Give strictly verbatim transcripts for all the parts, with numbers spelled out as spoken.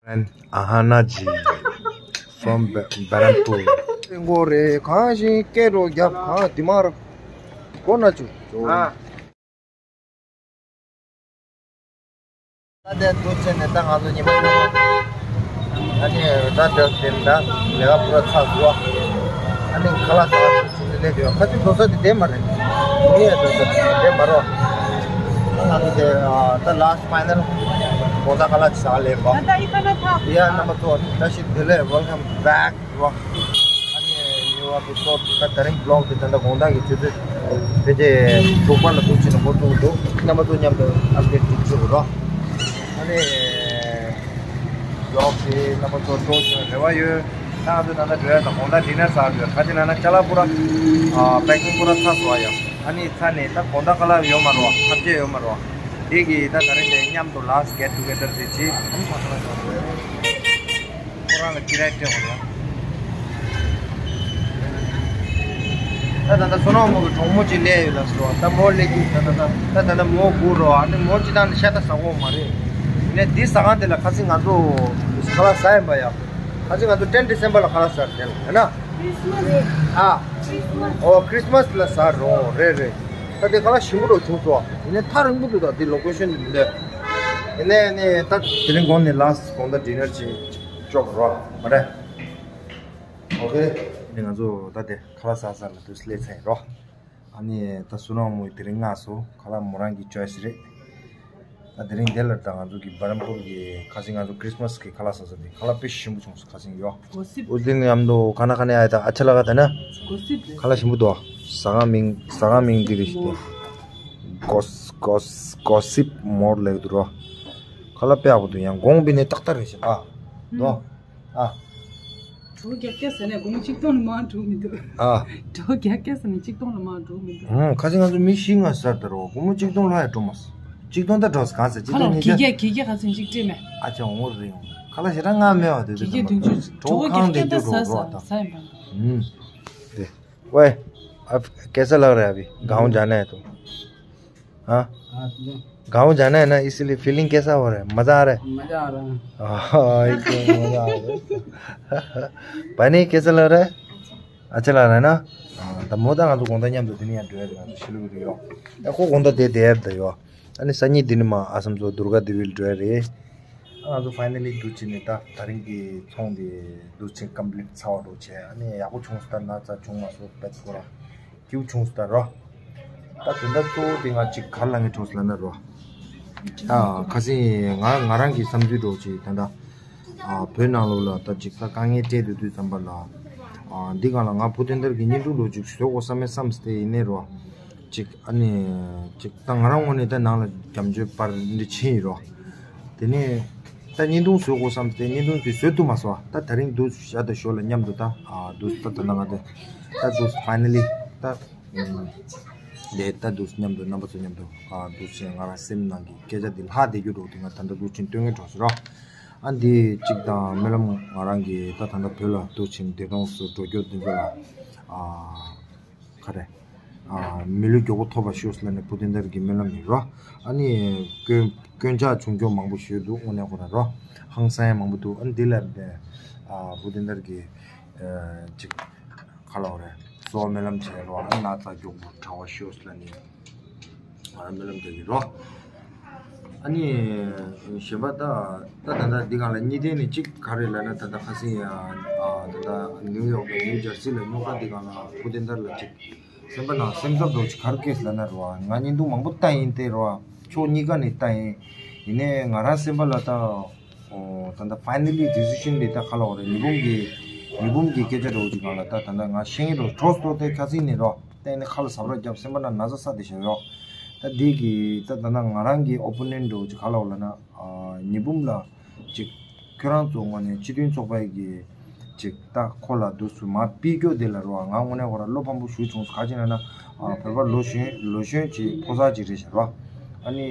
Ahanaji from Barampur. ངོ་རེ་གང་ཞིག་སྐད་རོ་རྒྱབ་གང་དེ་མར་གོ་ན་ཆུ། ད་དེ་འདུག་བྱས་ནས་ད་ང་ཚོ་ཉི་མ་ཐོན་པ། ཨ་ནི་ད་དེ་དེ་ད་ལས་ཀ་པུ་ར་ཚར་འདུག་ཨ་ནི་ཁ་ལག་ཟ་ག་འདུག་བྱས་ནས་སླེབས་ཡོད། ཁ་ཅིག་འགྲོ་ས་དེ་བསྡད་མ་རེད། ངས་འགྲོ་ས་དེ་བསྡད་མ་རོགས། ད་ང་ཚོ་དེ་ད་last final དགོང་དག་ཁ་ལག་ཅིག་ཟ་ག་སླེབས་པ། ཡ་རྣམ་པ་ཚོ་བཀྲ་ཤིས་བདེ་ལེགས། Welcome back རོ། ཨ་ནི་ཉེ་བར་དུ་ཚོ་ད་ད་རིང་vlog དེ་ད་ལྟ་དགོང་དག་གི་དུས་ཚོད་ཕལ་ཆེར་དྲུག་པ་ལ་འདུག་བྱས་ནས་འགོ་བཙུགས་འདུག་རྣམ་པ་ཚོ་མཉམ་དུ་update ཅིག་བྱེད་དགོས་རོ། ཨ་ནི་vlog དེ་རྣམ་པ་ཚོ་སྤྲོ་བྱུང་རེ་བ་ཡོད། ད་ང་ཚོ་ད་ལྟ་འགྲོ་ཡ་དང་དགོང་དག་dinner ཟ་འགྲོ་ཡ། ཁ་ཅིག་ན་ན་ཅ་ལག་པུ་ར་packing པུ་ར་ཚར་སོང་བ་ཡ། ཨ་ནི་ཚར་ནས་ད་དགོང་དག་ཁ་ལག་ཡོད་མ་རོ། ཐབས་ཅད་ཡོད་མ་རོ། དེ་གི་ད་ད་རིང་དེ་མཉམ་དུ་last get together དེ་བྱེད། ཁོ་རང་ལ་ཀི་རེ་སྤྲད་དགོས་ལ། ད་ད་ད་བསོད་ནམས་མོ་གི་གྲོགས་མོ་ཅིག་སླེབས་ཡོད་ལ་ཟེར་བ། ད་མོ་སླེབས་ཀྱི་ད་ད་ད་ད་ད་ད་མོ་སྒུག་རོགས། ཨ་ནི་མོ་ཅི་ད་ནི་ཤ་ད་ཟ་གོ་མ་རེད། ནས་འདི་ཟ་ཁང་དེ་ལ་ཁ་སང་ང་ཚོ་ཁ་ལག་ཟ་ཡིན་པ་ཡ། ཁ་སང་ང་ཚོ་ten December ལ་ཁ་ལག་ཟ་དེ་ལ་ཡིན་ན། ཨ། ཨོ་Christmas ལ་ཟ་རོགས་རེད་རེད། ད་དེ་ཁ་ལག་ཞིམ་པོ་རོ་བྱུང་སོང་། ཡིན་ནའི་ཐག་རིང་པོ་འདུག་ད་དེ་location དེ་མི་འདོད། ཡིན་ནའི་ནི་ད་དེ་རིང་དགོང་ནས་last དགོང་དག་dinner ཅིག་ཅོག་རོགས་མ་རེད། ཨོ་ཁེ། ནི་ང་ཚོ་ད་དེ་ཁ་ལག་ཟ་ས་ལ་དུས་སླེབས་ཚར་ཡིན་རོ། ཨ་ནི་ད་བསོད་ནམས་མོ་དེ་རིང་མངགས་སོང་། ཁ་ལག་མོ་རང་གི་choice རེད། ད་དེ་རིང་དེ་ལ་ད་ང་ཚོ་གི་བྷ་རམ་པུར་གི་ཁ་སང་ང་ཚོ་Christmas གི་ཁ་ལག་ཟ་ས་དེ་ཁ་ལག་དཔེ་ཞིམ་པོ་བྱུང་སོང་། ཁ་སང་ཡོ། Gossip. Us din yam do khana khane aaya tha, acha laga tha na? Gossip. Khala shimbu do. Saga ming, saga ming diri shite. Gos, gos, gossip more le duro. Khala pe abu do yang gong bine tak tar shi. Ah. Do. Ah. གྲོ་རྒྱག་སྐྱ་ཟ་ནས་སྒོར་མོ་གཅིག་སྟོང་ལ་མར་འགྲོ་མི་འདུག་ཨ། གྲོ་རྒྱག་སྐྱ་ཟ་ནས་གཅིག་སྟོང་ལ་མར་འགྲོ་མི་འདུག་ཨང་། ཁ་ཅིག་ང་ཚོ་མི་བཞི་ལྔ་ཟ་ད་རོ། སྒོར་མོ་གཅིག་སྟོང་ལྷག་ཡ་འགྲོ་མ་སོང་། གཅིག་སྟོང་ད་འགྲོ་ས་གང་ཟེར། གཅིག་ཁ་ལོ་སྟོང་ཉིས་བརྒྱ། གི་གེ་ག་ཚོད་ཅིག་སྤྲད་མེད། ཨ་ཅག་འོང་རེད་འོང་། ཁ་ལག་ཞེ་དྲག་མངགས་མེད་བ་དེ་གི་དེ་གེ་མ་བདུན་ཅུ། གྲོ་གྲོ་ཁང་ཁང་དེ་དེ་དུ་ད་རོ་ཟ་རོ་ད། ཟ་ཡིན་པ། ཨུམ། དེ། वे, अब कैसा लग रहा है अभी गाँव जाना है तो? हाँ? हाँ, तो गाँव जाना है ना, इसीलिए फीलिंग कैसा हो रहा है? मजा आ रहा है? मजा आ रहा है। हाँ, एकदम मजा आ रहा है। पानी कैसा लग रहा है? अच्छा लग रहा है ना? हाँ, ད་མོ་དང་ང་ཚོ་དགོང་དག་མཉམ་དུ་དེ་ནས་ཡར་འགྲོ་ཡ་རེད། ང་ཚོ་ཤི་ལུ་རེད་ཡོ། ཨ་ཁོ་དགོང་དག་དེ་དེ་ཡར་ད་ཡོ། ཨ་ནི་སང་ཉིན་འདི་ནས་མར་ཨ་སམ་ཚོ་དུར་ག་དེ་བིལ་འགྲོ་ཡ་རེད། ང་ཚོ་ཕའི་ནལ་ལི་འདུག་བྱས་ནས་ད་ད་རིང་གི་ཚོང་འདི་འདུག་བྱས་ཀམ་པི་ལིཊ་ཚར་བ་འགྲོ་བྱས། ཨ་ནི་ཡག་པོ་བྱུང་སོང་། ད་ན་ཚ་བྱུང་མ་སོང་། པད་སྐོར་ར་སྐྱིད་པོ་བྱུང་སོང་ད་རོ། ད་དོན་དག་གཙོ་བོ་དེ་ང་ཅིག་ག་རེ་ལབ་ངེས་འགྲོ་སོང་ལབ་ན་རོ། ཨ་ཁ་སང་ང་ང་རང་གི་བསམ་ཚུལ་འགྲོ་བྱས་ད་ད། ཨ་བོད་ནང་ལོགས་ལ་ད་ཅིག་ད་དཀའ་ངལ་འཕྲད་དུས་དུས་ཙམ་པ་ལ། ཨ་འདི་སྒང་ལ་ང་བུ་དོན་དར་གྱི་བརྙན་ཐུང་འགྲོ་ཅིག་བཟོ་དགོས་བསམ་མེད་བསམ་སྟེ་ཡིན་ནའི་རོ། ཅིག་ཨ་ནི་ཅིག་ད་ང་རང་ངོས་ནས་ད་ནང་ལ་རྒྱབ་སྐྱོར་པར་འདི་ཕྱིན་ཡིན་རོ། དེ་ནས་ད་བརྙན་ཐུང་བཟོ་དགོས་བསམ་སྟེ་བརྙན་ཐུང་དེ་བཟོ་ཐུབ་མ་སོང་། ད་ད་རིང་འདུག་ཞག་དང་ཞོར་ལ་མཉམ་དུ་ད་ཨ་འདུག་ད་ད་ནང་ང་དེ་ད་འདུག་ཕའི་ནལ་ལི་ད་ཨུམ་དེ་ད་འདུག་མཉམ་དུ་རྣམ་པ་ཚོ་མཉམ་དུ་ཨ་འདུག་ཅིག་ང་རང་སེམས་ནང་གི་སྐད་ཆ་དེ་ལྷག་བསྡད་རྒྱུ་འགྲོ་དེ་ང་ད་ལྟ་འདུག་ཅིག་སྟོན་གི་འགྲོ་ཟེར་རོ། ཨ་འདི་གཅིག་དང་སྨོན་ལམ་ང་རང་གི་ད་ད་ལྟ་བོད་ལ་འདུག་ཅིག་འདས་གྲོངས་སུ་འགྲོ་རྒྱུ་འདི་ཚོ་ལ་ཨ་ག་རེ། ཨ་མི་ལུས་མགྱོགས་པོ་ཐོབ་པ་ཤོག་ཟེར་ལབ་ནས་བུ་དོན་དར་གྱི་སྨོན་ལམ་ཡིན་རོ། ཨ་ནི་དཀོན་དཀོན་ཆག་བྱུང་ཀྱོག་མང་པོ་ཞིག་འདུག་དངོས་གནས་ཁོ་རང་རོ། ཧང་སང་ཡ་མང་པོ་འདུག་ཨ་ནི་འདི་ལ་ཨ་བུ་དོན་དར་གྱི་ཨ་ཅིག་ག་ལབ་དགོས་རེད། གསོལ་བ་སྨོན་ལམ་བྱས་རོ། ཨ་ནི་ན་ཚ་མགྱོགས་པོ་དྲག་པ་ཤོག་ཟེར་ལབ་ནས་ང་རང་སྨོན་ལམ་རྒྱག་གི་རོ། ཨ་ནི་གཞན་པ་ད་ད་ད་ད་འདི་སྒང་ལ་གཉིས་ལྡན་ནི་གཅིག་ག་རེ་ལབ་ན། ད་ད་ཁ་སང་ཡ་ཨ་ད་ད་ནིའུ་ཡོག་དང་ནིའུ་ཇར་སི་ལ་རྙོག་དྲ་འདི་སྒང་ལ་བུ་དོན་དར་ལ་གཅིག་སེམས་པ་ནང་སེམས་འཚབ་འདྲ་བོ་ཅིག་ག་རེ་སྐྱེས་ལབ་ན་རོ། ང་བརྙན་ཐུང་མང་པོ་བལྟས་ཡིན་ཏེ་རོ། ཕྱོགས་གཉིས་ཀ་ནས་བལྟས་ཡིན། ཡིན་ནའི་ང་རང་སེམས་པ་ལ་ད་ཨོ་ད་ལྟ་ཕའི་ནལ་ལི་ཌི་སི་ཤན་འདི་ད་ག་ལབ་དགོས་རེད། ཉི་འབུམ་གྱི་ཉི་འབུམ་གྱི་སྐད་ཆ་འདྲ་བོ་ཅིག་སྒང་ལ་ད་ད་ལྟ་ང་ཤེས་ངེས་འདྲ་བོ་གྲོགས་སོ་དེ་ཁ་སང་ནས་རོ། བལྟས་ནས་ཁ་ལ་ཟབ་ར་བརྒྱབ། སེམས་པ་ན་ན་ཚ་ས་དེ་བཞག་ཡོད། ད་འདི་གི་ད་ད་ལྟ་ང་རང་གི་ཨོ་པོ་ནེན་ཊ་འདྲ་བོ་ཅིག་ག་ལབ་དགོས་ལབ་ན། ཨ་ཉི་འབུམ་ལ་ཅིག་ཁྱོད་རང་ཚོ་ངོས་ནས་སྤྱི་མཐུན་ཚོགས་པའི་གི་ཅིག་ད་ཁོ་ལ་འདུག་སུ་མ་ཕུད་རྒྱུ་དེ་ལ་རོ། ང་དངོས་གནས་ཁོ་ར་བློ་ཕམ་པོ་ཞེ་པོ་བྱུང་སོང་། ག་ཅི་ལབ་ན་ཨ་བོད་པ་ལོ་གཞོན་ལོ་གཞོན་ཅིག་ཕོ་གསར་ཅིག་རེད་ཤག་རོ། ཨ་ནི་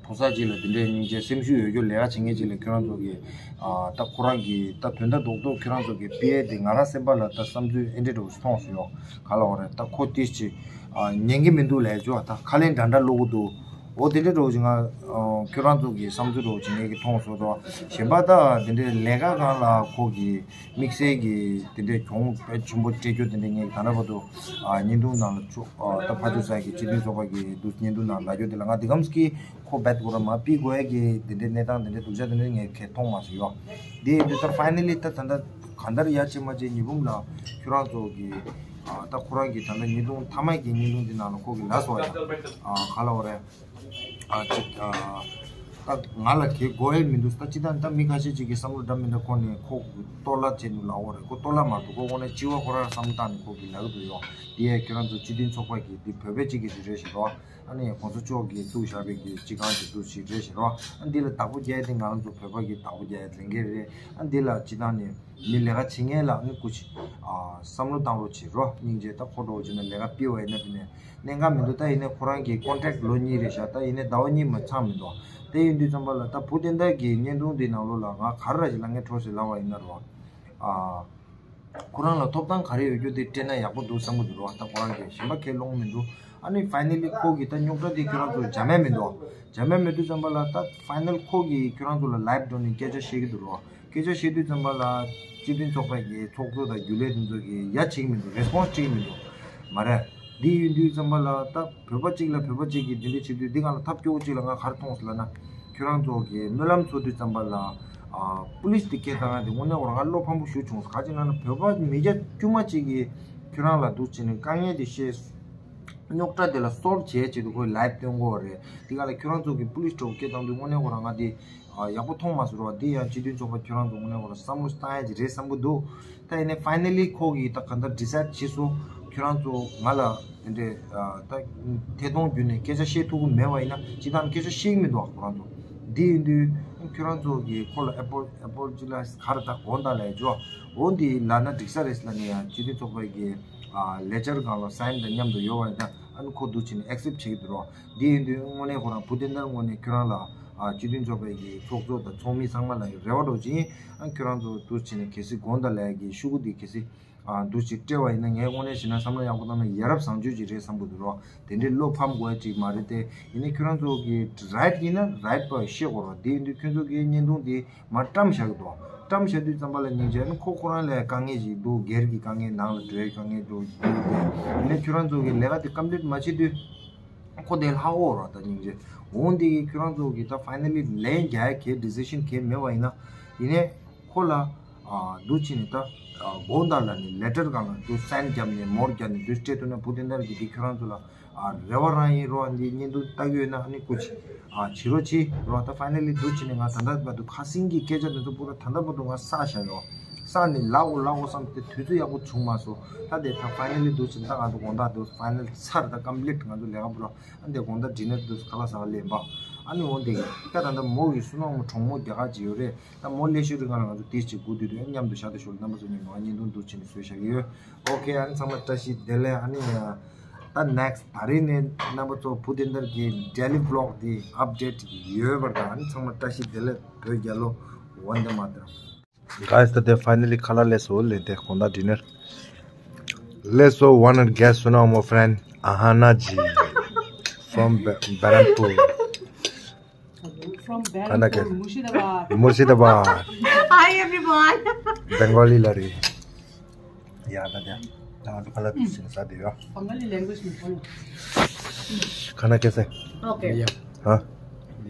ཕོ་གསར་ཅིག་ལ་དེ་འདྲའི་སྙིང་རྗེ་སེམས་ཤུགས་ཡོད་རྒྱུ་ལས་ཀ་བྱེད་མཁན་ཅིག་ལ་ཁྱོད་རང་ཚོ་གི་ཨ་ད་ཁོ་རང་གི་ད་དོན་དག་རྡོག་རྡོག་ཁྱོད་རང་ཚོ་གི་ཕུད་ཡས་དེ་ང་རང་སེམས་པ་ལ་ད་བསམ་ཚུལ་ཨེ་འདྲ་འདྲ་བོ་ཞིག་མཐོང་སོང་ཡོ། ག་ལབ་དགོས་རེད། ད་ཁོ་ཏིས་ཅིག་ཨ་ཉན་གི་མི་འདུག་ལབ་ཅོ། ད་ཁ་ལན་འདྲ་འདྲ་སློག་གི་འདུག་འོ་དེ་འདྲ་འདྲ་བོ་ཅིག་ང་ཁྱོད་རང་ཚོ་གི་བསམ་ཚུལ་འདྲ་བོ་ཅིག་ངས་ཀྱིས་མཐོང་སོང་དོ། གཞན་པ་ད་དེ་འདྲའི་ལས་ཀ་སྒང་ལ་ཁོ་གི་དམིགས་བསལ་གྱི་དེ་འདྲའི་གྱོང་དཔེ་ཆེན་པོ་སྤྲད་རྒྱུ་དེ་འདྲ་ངས་ད་ལྟ་བར་དུ་ཨ་བརྙན་ཐུང་ནང་ལ་ཆུ་ཨ་ད་ཕ་ཇོ་ས་ཀྱི་སྤྱི་མཐུན་ཚོགས་པ་གི་འདུག་བརྙན་ཐུང་ནང་ལབ་རྒྱུ་དེ་ལ་ང་དེ་གམ་སྐྱིད་ཁོ་རྦད་དེ་ཁོ་རང་མར་ཕུད་དགོས་ཡ་གི་དེ་འདྲའི་གནས་སྟངས་དེ་འདྲའི་སྡུག་ཅག་དེ་འདྲ་ངས་གང་ཡང་མཐོང་མ་སོང་ཡོ། དེ་ཡིན་དུས་ད་ཕའི་ནལ་ལི་ད་ད་ལྟ་གང་ལྟར་ཡ་བྱེད་མ་བྱེད་ཉི་འབུམ་ལགས་ཁྱོད་རང་ཚོ་གི་ཨ་ད་ཁོ་རང་གི་ད་ལྟ་བརྙན་ཐུང་མཐའ་མ་གི་བརྙན་ཐུང་དེ་ནང་ལ་ཁོ་གི་ལབ་སོང་ཡ། ཨ་ག་ལབ་དགོས་རེད། ཨ་ཅིག་ཨ་ད་ང་ལ་གའི་དགོས་ཡས་མི་འདུག་ད་ཅི་ད་ད་མི་ཁ་ཤས་ཅིག་གིས་བསམ་བློ་འདྲ་མི་འདྲ་འཁོར་ནས་ཁོ་གི་གཏོར་བརླག་བྱས་འདུག་ལབ་དགོས་རེད། ཁོ་གཏོར་བརླག་མ་འདུག་ཁོ་དངོས་གནས་སྤྱི་བ་ཁོ་རང་བསམ་བློ་བཏང་ནས་ཁོ་གི་ལབ་ཀྱི་འདུག་ཡོ། དེ་ཡས་ཁྱོད་རང་ཚོ་སྤྱི་མཐུན་ཚོགས་པ་གི་འདི་བོད་པའི་གཅིག་གི་འདི་རེད་ཞེས་རོ། ཨ་ནི་གོང་ས་མཆོག་གིས་བཙུགས་བཞག་པའི་གི་སྤྱི་ཁང་གི་འདུ་ཞིག་རེད་ཞེས་རོ། ཨ་འདི་ལ་བདག་པོ་རྒྱག་ཡས་དེ་ང་རང་ཚོ་བོད་པ་གི་བདག་པོ་རྒྱག་ཡས་ལས་འགན་རེད། ཨ་འདི་ལ་སྤྱི་བཏང་ནས་མི་ལས་ཀ་བྱེད་མཁན་ལ་ཨ་ནི་སྐུ་མཁྱེན་ཨ་བསམ་བློ་བཏང་རོགས་བྱེད་རོ། སྙིང་རྗེ། ད་ཁོ་འདྲ་བོ་བྱས་ན་ལས་ཀ་ཕུད་པ་ཡིན་ན་དེ་ནས་གནད་འགག་མི་འདུག་ད་ཡིན་ནའི་ཁོ་རང་གི་ཀོན་ཊེག་ལོ་གཉིས་རེད་ཤག་ད་ཡིན་ནའི་ཟླ་བ་གཉིས་མ་ཚང་མི་འདུག་དེ་ཡིན་དུས་ཙམ་པ་ལ་ད་བུ་དེ་འདྲ་གི་བརྙན་ཐུང་འདི་ནང་ལོགས་ལ་ང་ག་རེ་ཞིག་ལབ་མཁན་འདྲ་བོ་ཞིག་ལབ་པ་ཡིན་ན་རོ། ཨ། ཁོ་རང་ལ་ཐོབ་ཐང་ག་རེ་ཡོད་རྒྱུ་དེ་སྤྲད་ན་ཡག་པོ་འདུག་བསམ་གྱི་འདུག་རོ། ད་ཁོ་རང་གིས་གཞན་པ་ཁས་ལོང་མི་འདུག་ཨ་ནི་ཕའི་ནལ་ལི་ཁོ་གིས་ད་རྙོག་དྲ་དེ་ཁྱོད་རང་ཚོ་འཇགས་མེད་མི་འདུག་འཇགས་མེད་མེད་དུས་ཙམ་པ་ལ་ད་ཕའི་ནལ་ཁོ་གིས་ཁྱོད་རང་ཚོ་ལ་ལའེབ་འགྲོ་ནས་སྐད་ཆ་བཤད་ཀྱི་འདུག་རོ། སྐད་ཆ་བཤད་དུས་ཙམ་པ་ལ་སྤྱི་མཐུན་ཚོགས་པ་གི་ཚོགས་གཙོ་དང་རྒྱུན་ལས་དེ་ཚོ་གིས་ཡ་བྱེད་ཀྱི་མི་འདུག་རེ་སི་པོན་སི་སྤྲད་ཀྱི་མི་འདུག་མ་རེད། འདི་ཡིན་དུས་ཙམ་པ་ལ་ད་བོད་པ་གཅིག་ལ་བོད་པ་གཅིག་གིས་འདི་འདྲ་བྱེད་དུས་འདི་སྒང་ལ་ཐབས་སྐྱོ་བོ་གཅིག་ལ་ང་ག་རེ་མཐོང་སོང་ལབ་ན། ཁྱོད་རང་ཚོ་གིས་སྨོན་ལམ་འཚོགས་དུས་ཙམ་པ་ལ། ཨ་པུ་ལིས་དེ་སྐད་བཏང་ཡ་དེ་དངོས་གནས་ཁོ་རང་ང་བློ་ཕམ་པོ་ཞེ་པོ་བྱུང་སོང་། ག་ཅི་ལབ་ན་བོད་པ་མི་སྐྱ་དཀྱུས་མ་གཅིག་གིས་ཁྱོད་རང་ལ་འདུག་བྱས་ནས་དཀའ་ངལ་དེ་བཤད། རྙོག་དྲ་དེ་ལ་སོལབ་བྱེད་ཆེད་དུ་ཁོས་ལའེབ་སྟོན་གྱི་ཡོད་རེད། དེ་ག་ལ་ཁྱོད་རང་ཚོ་གིས་པུ་ལིས་འདྲ་བོ་སྐད་བཏང་དུས་དངོས་གནས་ཁོ་རང་ང་དེ་ཨ་ཡག་པོ་མཐོང་མ་སོང་རོ། དེ་ཡང་སྤྱི་མཐུན་ཚོགས་པ་ཁྱོད་རང་ཚོ་དངོས་གནས་ཁོ་རང་བསམ་བློ་བཏང་ཡ་ཅིག་རེད་བསམ་གྱི་འདུག་ད་ཡིན་ནའི་ཕའི་ནལ་ལི་ཁོ་གིས་ད་ག་འདྲ་ཌི་སའིཌ་བྱས་སོང་། ཁྱོད་རང་ཚོ་ང་ལ་དེ་འདྲའི་ཨ་ད་ཐད་གཏོང་བརྒྱུད་ནས་སྐད་ཆ་བཤད་ཐུབ་ཀྱི་མེད་པ་ཡིན་ན་སྤྱི་བཏང་སྐད་ཆ་བཤད་ཀྱི་མི་འདུག་ཁོ་རང་ཚོ། འདི་ཡིན་དུས་ཁྱོད་རང་ཚོ་གིས་ཁོ་ལ་ཨེ་པོ་ཨེ་པོ་ལོ་ཇི་ལ་ག་རེ་ད་དགོངས་དག་ལབ་ཡ་ཅིག་འོ་འདི་ལབ་ན་འགྲིག་ས་རེད་ཟེར་ལབ་ནས་ཡང་སྤྱི་མཐུན་ཚོགས་པ་གི་ཨ་ལེ་ཇར་སྒང་ལ་སའིན་དང་མཉམ་དུ་ཡོད་པ་ཡིན་ན་ཨ་ནི་ཁོ་འདུག་བྱས་ནས་ཨེག་སེབ་བྱེད་ཀྱི་འདུག་རོ། འདི་ཡིན་དུས་དངོས་གནས་ཁོ་རང་བུ་དེ་འདྲ་དངོས་གནས་ཁྱོད་རང་ལ་ཨ་སྤྱི་མཐུན་ཚོགས་པའི་གི་ཚོགས་གཙོ་དང་ཚོགས་མི་ཚང་མ་ལ་རེ་བ་འདྲ་བོ་ཅིག་ཡིན། ཨ་ཁྱོད་རང་ཚོ་འདུག་བྱས་ནས་གལ་སྲིད་དགོངས་དག་ལབ་ཡ་གི་ཤོག་གུ་འདི་གལ་སྲིད་ཨ་འདུག་ཅིག་སྤྲད་པ་ཡིན་ན་ངས་དངོས་གནས་བྱས་ན་བསམ་བློ་ཡག་པོ་བཏང་ན་ཡ་རབས་བཟང་སྤྱོད་ཅིག་རེད་བསམ་གྱི་འདུག་རོ། དེ་འདྲའི་བློ་ཕམ་དགོས་ཡ་ཅིག་མ་རེད་དེ། ཡིན་ནའི་ཁྱོད་རང་ཚོ་གི་རའིཊ་ཡིན་ན་རའིཊ་པ་བཤད་དགོས་རོ། དེ་ཡིན་དུས་ཁྱོད་ཚོ་གི་བརྙན་ཐུང་དེ་མར་བཀྲམ་བཞག་གི་འདུག་བཀྲམ་བཞག་དུས་ཙམ་པ་ལ་སྙིང་རྗེ། ཨ་ནི་ཁོ་ཁོ་རང་ལ་དཀའ་ངལ་ཞིག་འདུག་སྒེར་གྱི་དཀའ་ངལ་ནང་ལ་འགྲོ་ཡའི་དཀའ་ངལ་འདུག་འདུག་སྟེ། ཡིན་ནའི་ཁྱོད་རང་ཚོ་གི་ལས་ཀ་དེ་ཀམ་པི་ལིཊ་མ་བྱེད་དུས་ཁོ་དེ་ལྷག་འོ་ར་ད་སྙིང་རྗེ། འོང་དེ་གི་ཁྱོད་རང་ཚོ་གི་ད་ཕའི་ནལ་ལི་ལན་རྒྱག་ཡ་གའི་ཌི་སི་ཤན་གའི་མེད་པ་ཡིན་ན། ཡིན་ནའི་ཁོ་ལ་ཨ་འདུག་བྱས་ནས་ད་ཨ་དགོངས་དག་ལབ་ནས་ལེ་ཊར་སྒང་ལ་འདུག་སའིན་བརྒྱབ་ནས་མོར་བརྒྱབ་ནས་འདུག་སྤྲད་ཐུབ་ན་བུ་དེ་འདྲ་གི་དེ་ཁྱོད་རང་ཚོ་ལ་ཨ་རེ་བ་རང་ཡིན་རོ། ཨ་འདི་བརྙན་ཐུང་ལྟ་གི་ཡོད་ན་ཨ་ནི་སྐུ་མཁྱེན་ཨ་བྱེད་རོགས་གྱིས་རོ། ད་ཕའི་ནལ་ལི་འདུག་བྱས་ནས་ང་ད་ལྟ་བར་དུ་ཁ་སང་གི་སྐད་ཆ་དེ་ཚོ་པུ་ར་ད་ལྟ་བར་དུ་ང་བསགས་བཞག་ཡོད། བསགས་ནས་ལབ་དགོས་ལབ་དགོས་བསམ་སྟེ་དུས་ཚོད་ཡག་པོ་བྱུང་མ་སོང་། ད་དེ་ད་ཕའི་ནལ་ལི་འདུག་བྱས་ནས་ད་ང་ཚོ་དགོངས་དག་འདུག་ཕའི་ནལ་ཚར་ད་ཀམ་པི་ལིཊ་ང་ཚོ་ལས་ཀ་པུ་ར། ཨ་འདི་དགོང་དག་ཌི་ནར་དུས་ཁ་ལག་ཟ་ག་སླེབས་པ། ཨ་ནི་འོ་འདི་ད་ད་ལྟ་མོ་གི་བསོད་ནམས་གྲོགས་མོ་རྒྱ་གར་གྱི་ཡོད་རེད། ད་མོ་སླེབས་ཤོག་དུས་སྒང་ལ་ང་ཚོ་ཏིས་ཅིག་སྒུག་སྡོད་དུས་མཉམ་དུ་ཞག་དང་ཞོར་རྣམ་པ་ཚོ་མཉམ་དུ་ང་བརྙན་ཐུང་འདུག་བྱས་ནས་བཟོས་བཞག་གི་ཡོད། ཨོ་ཁེ། ཨ་ནི་ཚང་མ་བཀྲ་ཤིས་བདེ་ལེགས། ཨ་ནི་ད་ནེག་སི་ཊི་ད་རེས་ནས་རྣམ་པ་ཚོ་བུ་དེ་འདར་གྱི་ཌེ་ལི་བི་ལོག་འདི་ཨཔ་ཌེཊ་ཡོད་པར་དང་། ཨ་ནི་ཚང་མ་བཀྲ་ཤིས་བདེ་ལེགས། བོད་རྒྱལ་ལོ། ཝན་དེ་མ་ཏརམ། Guys, today finally ཁ་ལག་སླེབས་སོང་། ལེ་དེ་དགོང་དག་ཌི་ནར་སླེབས་སོང་། One and guest, you know, my friend Ahana ji from Be- Berhampur. From Berhampur, Murshidabad. Murshidabad. Hi everyone. Bengali ལ་རེད། ཡ་ད་ད་ད་ང་ཚོ་ཁ་ལག་དུས་ཟིན་ས་དེ་ཡོད། Bengali language में बोलो। खाना कैसे? Okay. हाँ।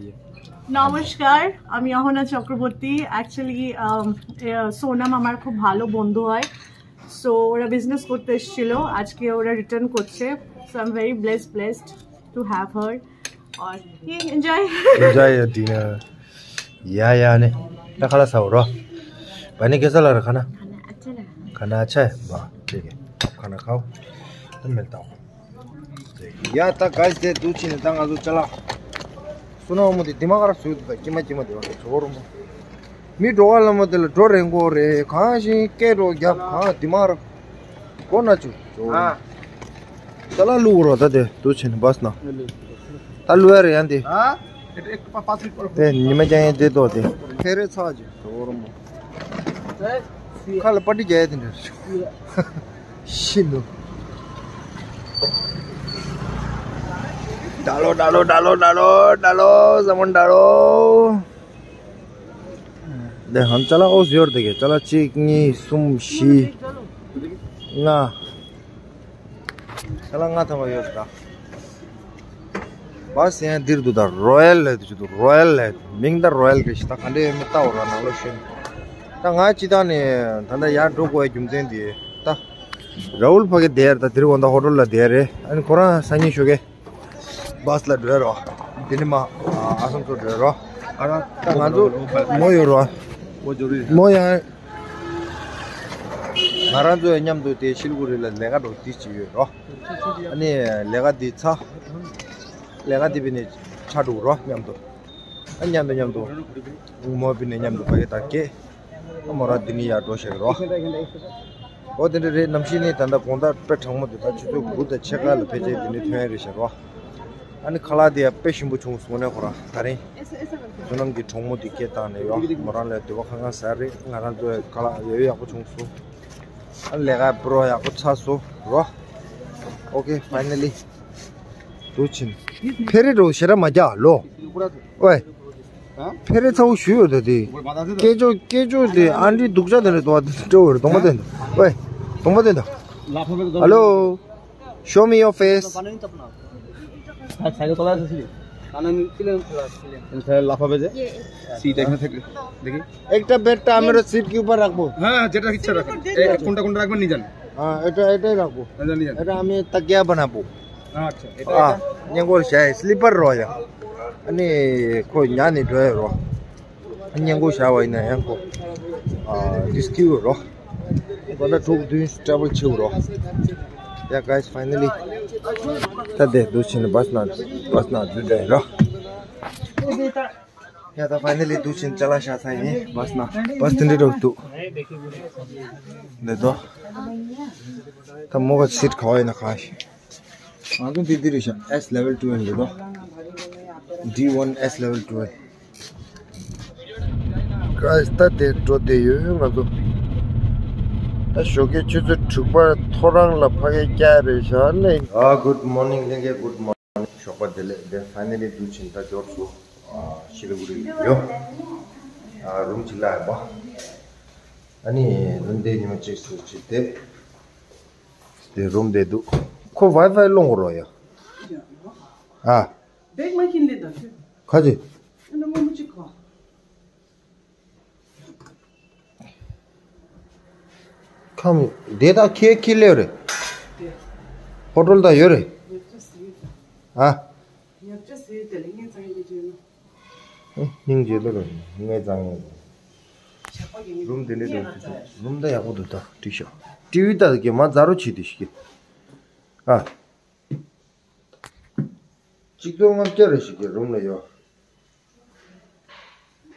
নমস্কার, আমি অহনা চক্রবর্তী। অ্যাকচুয়ালি সোনাম আমার খুব ভালো বন্ধু হয়। সো ওরা বিজনেস করতে এসেছিল, আজকে ওরা রিটার্ন করছে। So I'm very blessed, blessed to have her. और ये एंजॉय। Enjoy your dinner. या या ने। क्या खाना सा हो रहा? पानी कैसा लग रहा खाना? खाना अच्छा लगा। खाना अच्छा है? वाह, ठीक है। आप खाना खाओ, तो मिलता हूँ। या ता गाइस दे दू चीज ता गा दू चला। सुनो मुझे दिमाग खराब सुध भाई, किमा किमा दिमाग छोड़ मो। मी ड्रोगा लमो दिल ड्रो रेंगो रे, कहाँ से के ड्रो गया, कहाँ दिमाग को ना चु। हाँ। चला लू रो ता दे दू चीज बस ना। ता लू रे आंदे। हाँ। एक पास। ते निमे जाए दे दो दे। तेरे साज। छोड़ मो। खल पटी जाए दिन। शिनु। डालो, डालो, डालो, डालो, डालो, सामान डालो। दे, हम चला उस योर देखे, चला, चिक, नी, सुम, शी, ना। चला, ना था, मैं योर का। बस यहाँ दिर दुदा, रॉयल है, तुझे तो रॉयल है। मिंग द रॉयल के शिता खंडे में ता हो रहा ना, लो शेन। ता ना चिता ने, धंधा यार, डो को है, जुमते दिए। ता, राहुल फगे देर, ता, दिर वंदा होटल ला देर है। अन कोरा, सनी शुगे। བྷ་སི་ལ་འགྲོ་ཡ་རོ། དེ་ནི་མ་ཨ་སམ་སོ་འགྲོ་ཡ་རོ། ཨ་ར་ད་ང་ཚོ་མོ་ཡོད་རོ། མོ་ཡང་ང་རང་ཚོ་མཉམ་དུ་དེ་ཤིལ་གུ་རི་ལ་ལས་ཀ་འགྲོ་དེ་ཅི་ཡོད་རོ། ཨ་ནི་ལས་ཀ་དེ་ཚ། ལས་ཀ་དེ་བི་ནི་ཆ་འགྲོ་རོ་མཉམ་དུ། ཨ་མཉམ་དུ་མཉམ་དུ། མོ་བི་ནི་མཉམ་དུ་ཕ་གི་དང་སྐད། མོ་རང་འདི་ནས་ཡར་འགྲོ་ཤེས་རོ། འོ་དེ་འདྲ་རེད། གནམ་གཤིས་ནི་ད་ལྟ་དགོང་དག་དཔེ་གྲང་མོ་འདུག་ད་ཆུ་ཚོད་དགུ་དང་ཕྱེད་ཀ་ལ་ཕལ་ཆེར་འདི་ནས་ཐོན་ཡ་རེད་ཤག་རོ། ཨ་ནི་ཁ་ལག་དེ་ཡང་དཔེ་ཞིམ་པོ་བྱུང་སོང་ནས་ཁོ་རང་ད་རིང་བསོད་ནམས་ཀྱི་གྲོགས་མོ་དེ་སྐད་བཏང་ནས་ཡོ་མོ་རང་ལ་འདོད་པ་ཁ་ཁ་ཟ་རེད། ང་རང་ཚོའི་ཁ་ལག་ཡོད་ཡག་པོ་བྱུང་སོང་། ཨ་ནི་ལས་ཀ་པུ་རོ་ཡག་པོ་ཚར་སོང་རོ། Okay, finally. འདུག་ཕྱིན། ཕེ་རེ་འགྲོ་ཞེ་དྲག་མ་རྒྱག་ལོ། ཨོའི། ཕེ་རེ་ཚ་བོ་ཞུ་ཡོད་ད་དེ། སྐད་ཅོ་སྐད་ཅོ་དེ་ཨན་ཏི་སྡུག་ཅག་དེ་ནས་དོ་བ་སྤྲོ་བོར་གདོང་པ་དེ་འདུག་ཨོའི། གདོང་པ་དེ་འདུག Hello, show me your face. Side को थोड़ा सा सीधे। कानन फिल्म थोड़ा फिल्म। लाफा भेजे। सीट एक में थे। देखिए। একটা বেডটা আমার সিট কি উপর রাখবো। हाँ, जेटा इच्छा रख। एक कुंडा कुंडा रख, नहीं जाना। हाँ, এটা এটাই রাখবো। नहीं जाना। এটা আমি তাকিয়া বানাবো। हाँ, अच्छा। हाँ, ཉལ་གོ་ཤ་སི་ལི་པར་རོ་ཡ། ཨ་ནི་ཁོ་ཉལ་ནས་འགྲོ་ཡ་རོ། ཉལ་གོ་ཤ་བ་ཡིན་ན་ཡང་ཁོ་ཨ་རིས་ཀིའུ་རོ། ཁོ་ད་ཐུག་དུས་ཊ་ར་བལ་ཆེ་རོ། Yeah, guys, finally. ད་དེ་འདུག་ཕྱིན་ནས་བྷ་སི་ནང་བྷ་སི་ནང་འཛུལ་འགྲོ་ཡ་རོ། Yeah, ད་finally འདུག་ཕྱིན་ཅ་ལག་བཞག་ས་ཡིན། བྷ་སི་ནང་བྷ་སི་དེ་འདྲ་འགྲོ་འདུག་འདི་དོ། ད་མོ་ག་སིཊ་ག་བ་ཡིན་ན་གང་ཞིག་ང་ཚོ་འདི་འདི་རེད་ཤག S eleven twelve འདི་དོ། D one S eleven twelve. Guys, ད་དེ་འགྲོ་བསྡད་ཡོད་ང་ཚོ། ད་ཞོགས་ཀའི་ཆུ་ཚོད་དྲུག་པར་ཐོ་རངས་ལ་ཕ་གི་བསྐྱལ་རེད་ཤག་ལེ། ཨ། Good morning ལྷན་རྒྱས། Good morning. ཞོགས་པ་བདེ་ལེགས། དེ་ཕའི་ནལ་ལི་འདུག་ཕྱིན་ད་འབྱོར་སོང་། ཨ། ཤི་ལི་གུ་རི་ཡོད། ཨ། རུམ་གཅིག་ལ་ཡོད་པ། ཨ་ནི་རུམ་དེ་ཉི་མ་གཅིག་སུ་གཅིག་དེ། དེ་རུམ་དེ་འདུག་ཁོ་ཝའི་ཕའི་སློང་དགོས་རོགས་ཡ། ཨ། ཁ་ཅིག་ཁམས་དེ་དག་ཁྱེད་ཁྱེད་ལེ་རེད། ཧོ་ཊེལ་དག་ཡོད་རེད། ཨ། སྙིང་རྗེ་ལོ་རེད། ངའི་གཙང་ངའི་རུམ་དེ་འདྲ་འདུག་རུམ་ད་ཡག་པོ་འདུག་ད་འགྲིག་ཤག་ཊི་ཝི་དག་གི་མ་ཛ་རུ་བྱེད་དེ་ཞིག་ཨ། གཅིག་སྟོང་ལྔ་བརྒྱ་རེ་ཞིག་གི་རུམ་ལ་ཡོད།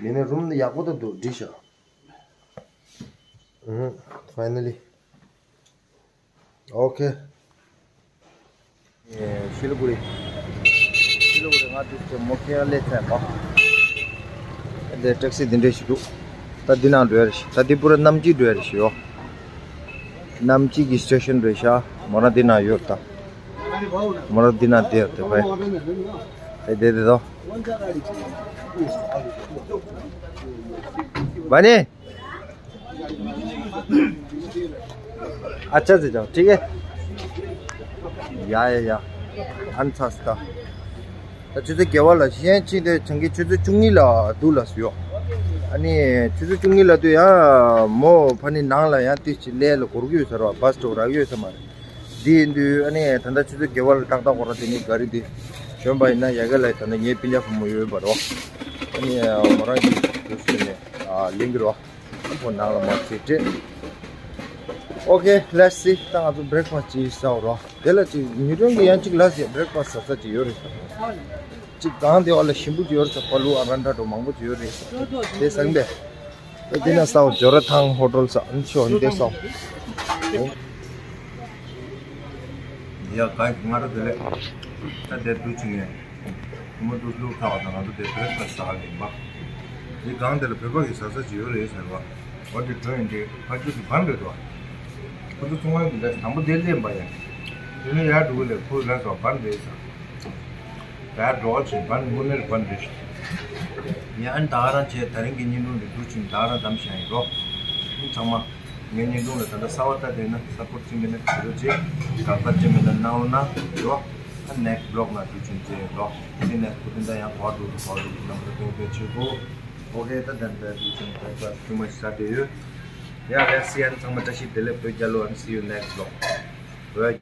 ཡིན་ནའི་རུམ་ནི་ཡག་པོ་ད་འདུག་འགྲིག་ཤག་ཨུ་ཧུ། Finally. Okay. ཤི་ལི་གུ་རི། ཤི་ལི་གུ་རི་ང་དུས་ཚོད་མོ་ཁེ་ཡང་སླེབས་ཚར་བ། འདི་ཊེག་སི་འདི་འདྲ་ཞིག་འདུག་ད་འདི་ནང་འགྲོ་ཡ་རེད་ཤག་ད་འདི་པུ་ར་གནམ་དཀྱིལ་འགྲོ་ཡ་རེད་ཤག་ཡོ། གནམ་དཀྱིལ་གྱི་སི་ཊེ་ཤན་རེད་ཤག་མོ་རང་འདི་ན་ཡོད་ད། མོ་རང་འདི་ན་བསྡད་ཡོད་དེ་བས། ཨེ་བསྡད་བསྡད་དོ། བ་ནི། अच्छा से जाओ, ठीक है? या, या, या। ཨ་ནི་ཚར་སོང་ད། ད་ཆུ་ཚོད་བརྒྱད་པ་ལ་གཞན་ཕྱིན་ཏེ་བྱང་གི་ཆུ་ཚོད་བཅུ་གཉིས་ལ་འདུག་ལ་སུ་ཡོད། ཨ་ནི་ཆུ་ཚོད་བཅུ་གཉིས་ལ་འདུག་ཡང་མོ་ཕ་ནི་ནང་ལ་ཡང་ཏི་ཅི་ལས་ལ་འགོར་གི་ཡོད་ཟེར་བ་བྷ་སི་སི་ཊོབ་རག་གི་ཡོད་ས་མ་རེད། འདི་ཡིན་དུས་ཨ་ནི་ད་ལྟ་ཆུ་ཚོད་བརྒྱད་པ་ལ་ཏག་ཏག་འགོར་ར་དེ་ནི་ག་རི་འདི་གཞོན་པ་ཡིན་ན་ཡ་ག་ལ་ད་ལྟ་ངའི་སྤུན་ཀྱག་བུ་མོ་ཡོད་པ་རོ། ཨ་ནི་མོ་རང་གི་དུས་སུ་ནས་ལིང་གི་རོ། ཁོ་ནང་ལ་མ་ཚེ་སྤྲད། Okay, let's see. ད་ང་ཚོ་བྷི་རེག་ཕ་སི་ཅིག་ཟ་འོ་རོ། དེ་ལ་ཅིག་ཉིན་རང་གི་ཡང་ཅིག་ལ་ཟེ་བྷི་རེག་ཕ་སི་ཟ་ས་ཅིག་ཡོད་རེད་ས། ཅིག་གང་དེ་བ་ལ་ཞིམ་པོ་ཅིག་ཡོད་རེད་ས། པ་ལུ་ཨ་ར་འདྲ་འགྲོ་མང་པོ་ཅིག་ཡོད་རེད་ས། དེ་སང་དེ། ཨེ་དེ་ན་ས་འོ་ཇོ་ར་ཐང་ཧོ་ཊེལ་ས་ཨན་ཆོ་འདི་ས་འོ། ཡ་ག་ང་ར་དེ་ལས། ད་དེ་དུ་ཅིག་ནས། མོ་དུ་ལུག་ཁ་བ་དང་ང་ཚོ་དེ་བྷི་རེག་ཕ་སི་ཟ་ག་ཡིན་པ། འདི་གང་དེ་ལ་བོད་པ་གི་ཟ་ས་ཅིག་ཡོད་རེད་ཟེར་བ། འོ་དེ་དོན་ཡིན་དེ་ཕ་ཁྱོད་ཀྱི་བན་རེད་དོ། ཁོ་ཚོ་ཚོང་ཁང་གི་ལས་དང་པོ་དེ་ལེན་པ་ཡིན། དེ་ནས་ཡར་འགྲོ་གི་ལས་ཁོའི་ལས་སོ་བན་རེད་ཟེར། བར་འགྲོ་བ་བྱེད་པར་དངོས་གནས་རུ་བར་འདྲེ་ཞིག་ཡང་ཨན་ད་ག་རང་བྱས་ད་རིང་གི་བརྙན་ཐུང་འདི་འདུག་ཅིང་ད་ག་རང་གདམ་བྱ་ཡིན་རོགས། ཨིན་ཚང་མ། ངའི་བརྙན་ཐུང་ལ་ད་ལྟ་གསར་བ་ལྟ་དེ་ན་སབ་པོར་ཅི་མི་ནི་བྱེད་རོགས་བྱེད། དགག་པ་ཅི་མི་ནི་གནང་རོགས་གནང་རོགས། ཨ་next vlog་ན་འདུག་ཅིང་མཇལ་ཡོང་རོགས། དེ་next་ཁུ་དེ་འདྲ་ཡང་གོ་འགྲོ་རུ་གོ་འགྲོ་རུ་ནམ་ར་དོན་དེ་བྱེད་དགོས། ཨོ་ཁེ་ད་དེ་འདྲ་འདུག་ཅིང་ད་ལྟ་ཐུ་མ་ཞིག་ས་དེ་ཡོད། ཡ་let's see ཨན་ཚང་མ་བཀྲ་ཤིས་བདེ་ལེགས་བོད་རྒྱལ་ལོ། And see you next vlog.